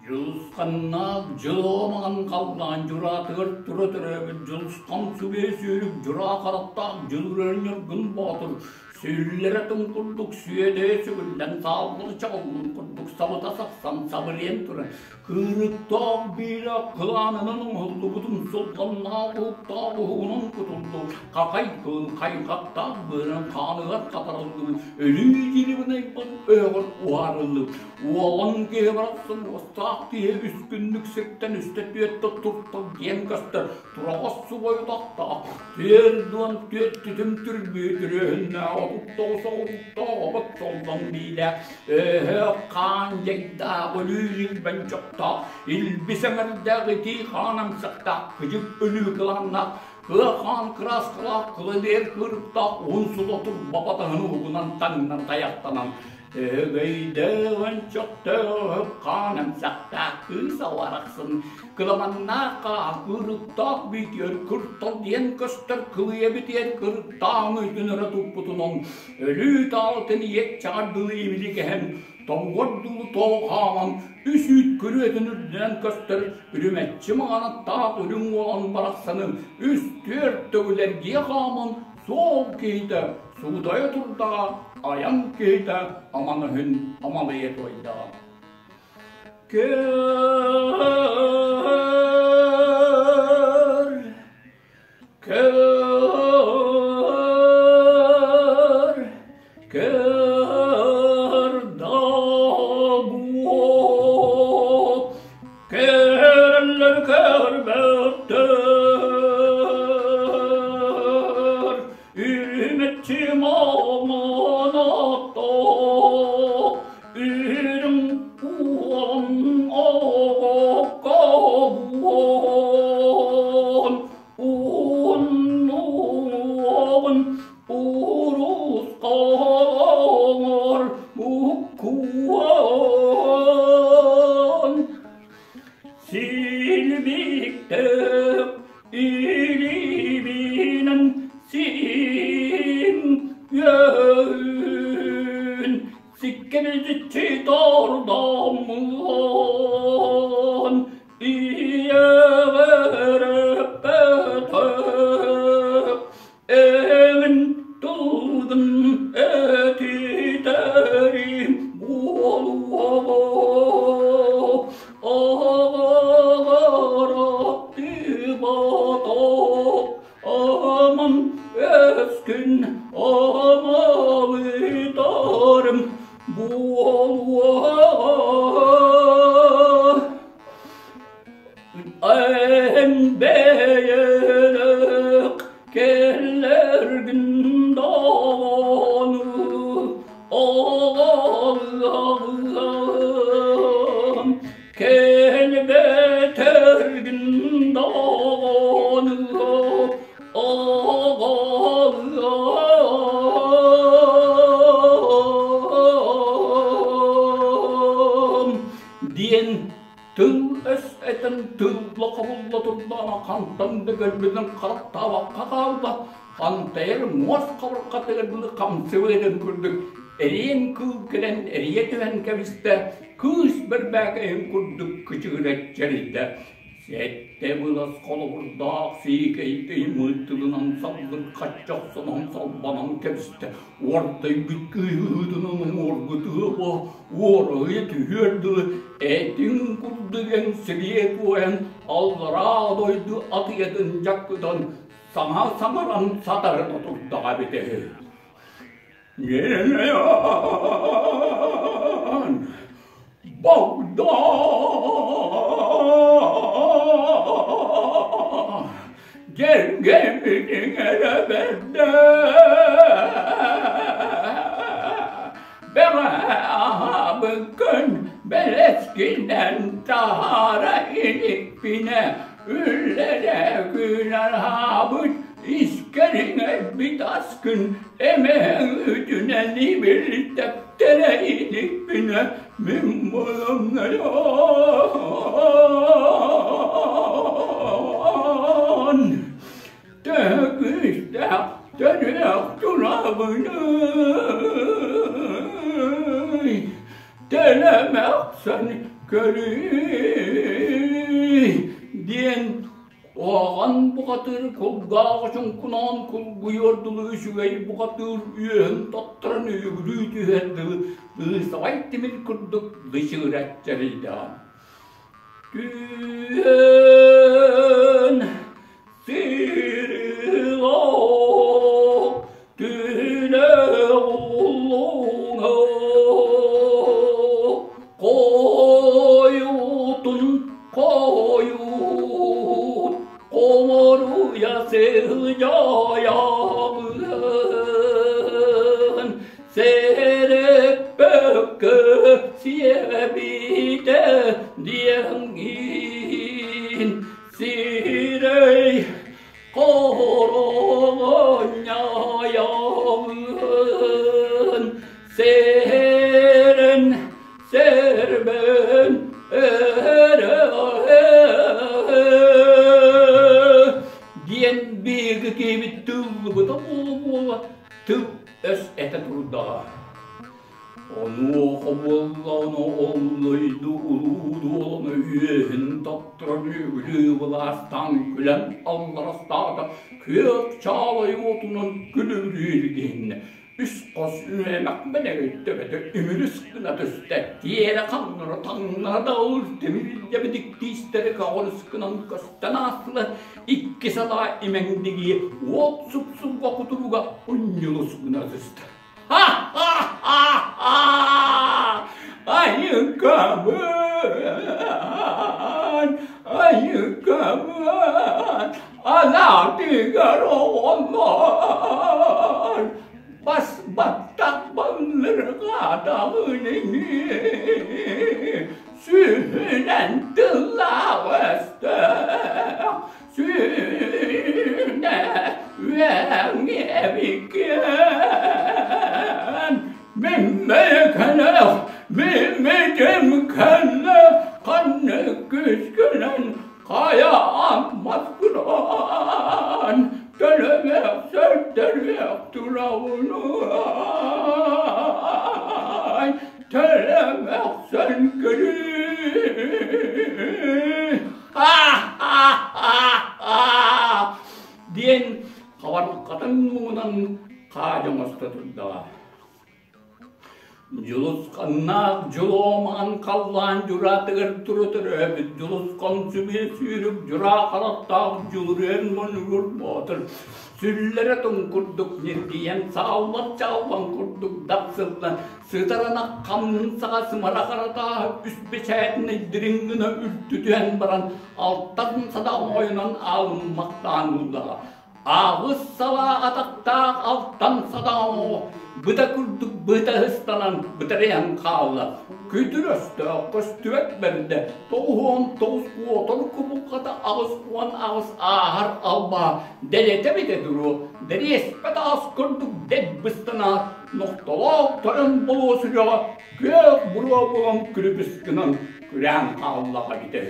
Дьулусханнаах дьыло маҥан халлаан дьураатыгар тура төрөөбүт Дьулусхан сүгэ сүүрүк дьураа харахтаах Дьулуруйар Ньургун Боотур сүллэрэ тум курдук сүөдэй сүгүллэн сааллар чаҕыллын курдук сабыта сахсан сабырыйан турар Кыырыктаах биирэ кылаанынан оҥоһуллубутун султаннаах уһуктаах уһугунан кутуллубут хахай кыыл хайҕахтаах быарын хааныгар хатарыллыбыт өлүү дьирибинэйбин өһөҕөр уһаарыллыбыт уолан киһи барахсан уостаах киһи үс күннүк сиртэн үстэ түөртэ туртал диэн көстөр тураҕас субай утахтаах 44 түтүм түрбүү түрүөһүннээх 39 оҕуруктаах обот солдон биилээх Өһөх хаан дьайдаах өлүү илбэн чохтоох, илбис эҥэрдээх итии хаан амсахтаах, кыдьык өлүү кылааннаах, кыа хаан кырааскалаах кылалиэр кыырыктаах уһун сула турба батаһын уһугунан таҥнан тайахтанан Өһөгөйдөөх чохтоох хаан амсахтаах кыыс арахсын кыламаннаах хаа кыырыктаах бүйтүөр кыртал диэн көстөр кылыйа бүтүөр кырыктаах өйдүн өрө туппутунан Өлүү таалтын иэт-чаҕар дылы имили кэһэн, тоҥуор дылы тоҕо хааман, үс үүт күрүөтүн үрдүнэн көстөр үрүмэччи маҥан аттаах үрүҥ уолан барахсаны үс-түөрт төгүл эргийэ хааман, суол киһитэ суудайа турдаҕа, айан киһитэ аман өһүн амалыйа туойдаҕа. Көр, Көр, көр да буо, көрөллөр көрбөттөр, үрүмэччи маҥан аттаах, үрүҥ уолан оҕокко буон, Ууннуоҕун урусхаҥар буккуон Силбиктээх илиибинэн син үөһүн сиккэбилдьиччи тордоммун Ийэҕэр эппэтэх, эҥин тылгын этитэрим буолуоҕа. Аҕаҕар аттыбатах, аман өскүн амалытарым буолуоҕа. Эн бэйэлээх кэллэргин даҕаны аҕаллаҕым, кэлбэтэргин даҕаны аҕаллаҕым диэн Тыл-өс этэн тылла-хобулла турдаҕына хантан да көрбүтүн харахтаабакка хаалла, хантайар муос хабырҕатыгар дылы хамсыбыатын курдук эриэн кыыл кэлэн эрийэ түһэн кэбистэ, кыыс бэрбээкэйин курдук кычыгыра чэрийдэ. Сэттэ былас холобурдаах сиикэй тыймыт тылынан саллын хаччахсанан салбанан кэбистэ. Уордайбыт кыыһыытынан уҥуоргутуо, уорайа түһүөр дылы этиҥ курдук эҥсириэ туойан аллараа дойду атыйатын дьаккытан саҥа саҥаран сатарына турдаҕа эбитэ үһү. Богдан! Дьэргэммитиҥ эрэ бэрдэ! Бэҕэһээбыккын бэлэскинэн таһаара иликпинэ, үллэрэ күнэр аһаабыт искэриҥэрбит аскын эмэһэҥ үтүнэн ибил тэптэрэ иликпинэ мин булумнайан төһө күүстээх төрүөх турабыный төлөмөхсөн. Көрүүй диэн Куһаҕан бухатыыр кулгааҕа чуҥкунаан кулгуйуор дылы үчүгэй бухатыыр үөһүн тоттаран үөгүлүү түһэр дылы быысабай тимир курдук дычыыраччарыйдаҕа. Түүн сирилок түнэ уллуҥа Хойутун хойут Хоҥоруйа сылдьайабын Сэрэппэккэ сиэбитэ диэҥҥин Сирэй Хоронньайабын Сэрэн сэрбэн диэн биһиги киһибит тыллыбыта буола-буола тыл-өс этэ турдаҕа. Онуоха буоллаҕына оллойду улуу дуоланы үөһүн таптаран үөгүлүү былаастаан күлэн алларастаата, күөх чаалай уотунан күлүбүрүүр иһиннэ. Үс хос үөмэх бэлэгэй төбөтө үмүрүс гына түстэ, тиэрэ хаҥнара таҥнара да тимирдэ тиистэрэ көҕөрүс гынан көстөн аастылар, икки салаа имэҥдигии уот супсурга кутуруга унньулус гына түстэ. Ха-ха-ха-ха! Айыкабын! Айыкабын! Анаатыгар оҕоннор бас баттах баллырҕаатаҕын ини сүүһүнэн тыллаах өстөөх сүүнэ үөҥҥэбиккин миммэкэнэх миммитим кэннэ ханнык күскүнэн Хайа аммаскынан төлөмөх сөрдөрүөх туравунуай төлөмөх сөнгөрүү диэн хабарҕатын муҥунан хаадьа оҥосто турдаҕа. Дьулусханнаах дьулуомаҕан халлаан дьураатыгар тура төрөөбүт Дьулусхан сүбүө сүүрүк дьураа харахтаах Дьулуруйан Мунугур Боотур сүллэрэ тоҥ курдук ньиргийэн сааллар чаалбан курдук дапсыллан сытар ынах хамнын саҕа сымара харатааһы үс бэчээтинэй дириҥ гына үлтүтүһэн баран алтан садаҕ моойунан аалыммахтаан ыллаҕа. Аҕыс салаа атахтаах алтан садаҕа быта курдук быта ыстанан бытарыйан хаалла. Күтүр өстөөх көстүбэт бэрдэ 99 куотар кубулҕата 88 ааһар албаа дэлэтэ битэ туруо дэриэспэ таас курдук дэт быстанаат нохтолоох тойон болуо сүрэҕэ күөх буруо буолан күлүбүс гынан күрээн хааллаҕа битэ.